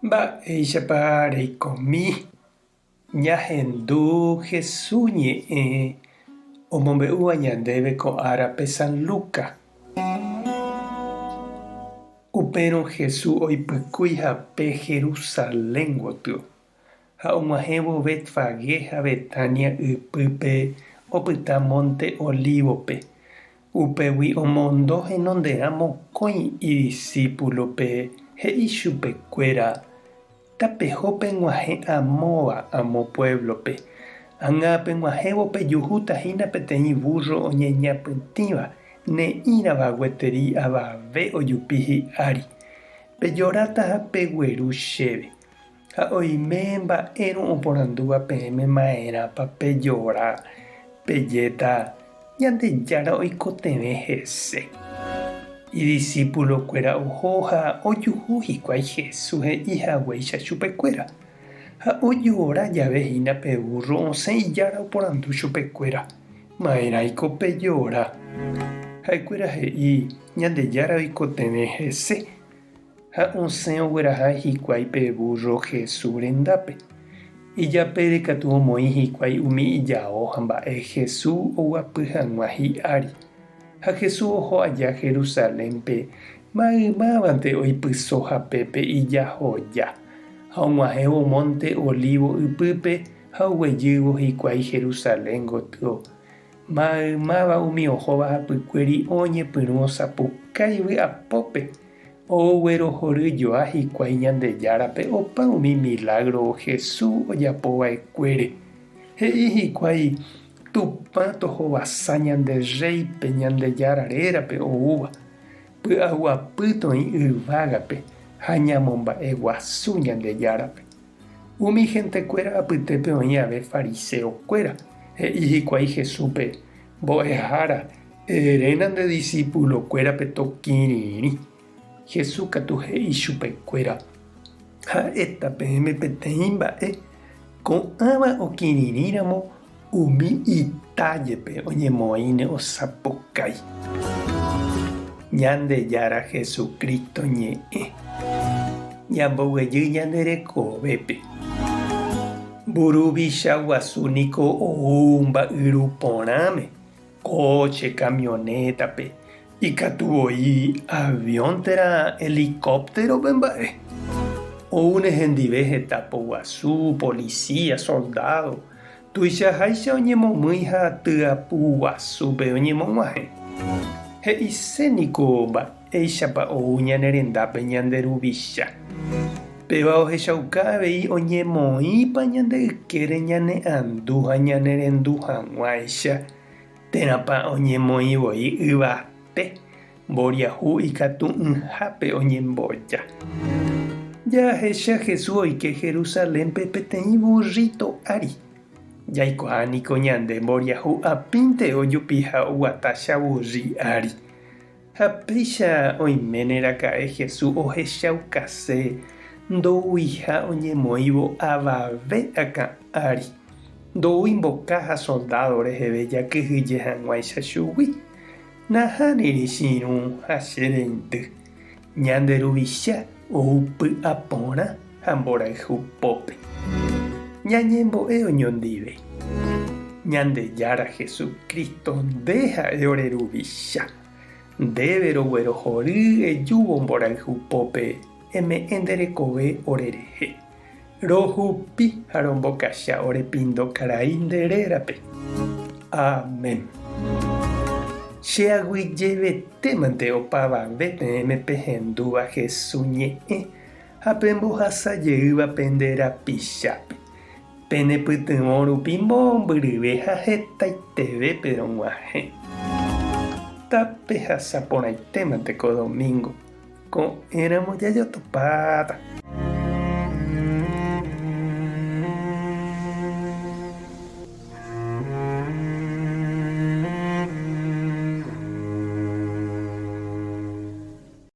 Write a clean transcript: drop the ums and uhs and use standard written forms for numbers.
Mba'éichapa reikomi ñahendu Jesús ñe'ẽ omombe'úva ñandéve ko árape San Lucas? Upérõ Jesús oipykúi hape Jerusalén gotyo, ha og̃uahẽvo Betfagé ha Betania ypýpe opyta mónte Olívope. Upégui omondo henonderã mokõi idisípulope he'i chupekuéra, Tapeho peg̃uahẽ amóva amo puévlope. Ág̃a peg̃uahẽvo pejuhúta hína peteĩ vúrro oñeñapytĩva, ne'ĩrava gueteri avave ojupi hi'ári. Pejoráta ha pegueru chéve. Ha oime mba'érõ oporandúva peẽme ma'erãpa pejora, pejéta, Ñandejára oikotevẽ hese. Idisípulokuéra oho ha ojuhu hikuái Jesús he'i haguéicha chupekuéra. Ha ojora jave hína pe vúrro osẽ ijára oporandu chupekuéra, Ma'erãiko pejora? Ha'ekuéra he'i, Ñandejára oikotevẽ hese. Ha osẽ ogueraha hikuái pe vúrro Jesús rendápe. Ijapére katu omoĩ hikuái umi ijao ha mba'e Jesús oguapy hag̃ua hi'ári. Ha Jesús oho aja Jerusalénpe, maymávante oipyso hapépe ijahoja. Ha og̃uahẽvo mónte Olívo ypýpe ha oguejývo hikuái Jerusalén gotyo, maymáva umi ohóva hapykuéri oñepyrũ osapukái vy'apópe. Oguerohoryjoa hikuái Ñandejárape opa umi milágro Jesús ojapo va'ekuére. He'i hikuái, Tupã tohovasa ñande Rréipe Ñandejára rérape oúva, py'aguapy toĩ yvágape ha ñamomba'eguasu Ñandejárape. Umi hentekuéra apytépe oĩ ave fariseokuéra, he'i hikuái Jesúspe, Mbo'ehára, eréna nde disípulokuérape tokirirĩ. Jesús katu he'i chupekuéra, Ha'éta peẽme peteĩ mba'e, ko'ãva okirirĩramo umi ita jepe oñemoĩne osapukái. Ñandejára Jesucristo ñe'ẽ ñamboguejy ñande rekovépe. Mburuvicha guasu niko ou mba'yru porãme, kóche, kamionétape, ikatu voi avión térã helicóptero-pe mba'e. Oúne hendive heta poguasu, policía, soldado, tuichaháicha oñemomýi ha tyapu guasúpe oñemog̃uahẽ. He'ise niko mba'éichapa ou ñane rendápe ñande Ruvicha. Péva ohechauka avei oñemoĩpa ñande ykére ñane andu ha ñane rendu hag̃uáicha, térãpa oñemoĩ voi yvate, mboriahu ikatu'ỹhápe oñemboja. Jahecha Jesús oike Jerusalénpe peteĩ burrito ári. Jaikuaa niko ñande mboriahu apĩnte ojupiha oguata chavurri ári. Ha péicha oiméne raka'e Jesús ohechaukase ndouiha oñemoĩvo avave akã ári, ndoúi mboka ha soldádo reheve jakyhyje hag̃uáicha chugui. Nahániri che irũ ha che reindy, ñande Ruvicha ou py'a porã ha mborayhu pópe. Ñañembo'e oñondive. Ñandejára Jesucristo, nde ha'e ore Ruvicha. Ndéve roguerohory ejúvo mborayhu pópe eme'ẽ nde rekove ore rehe. Rohupi ha rombokacha ore pindo karai nde rérape. Amén. Che aguyjevetémante opavave peẽme pehendúva Jesús ñe'ẽ ha pembohasa jeýva pende rapichápe. Penepytyvõ rupi mombyryve ha hetaitevépe rog̃uahẽ. Tapehasa porãitémante ko domingo, ko'ẽramo jajotopáta.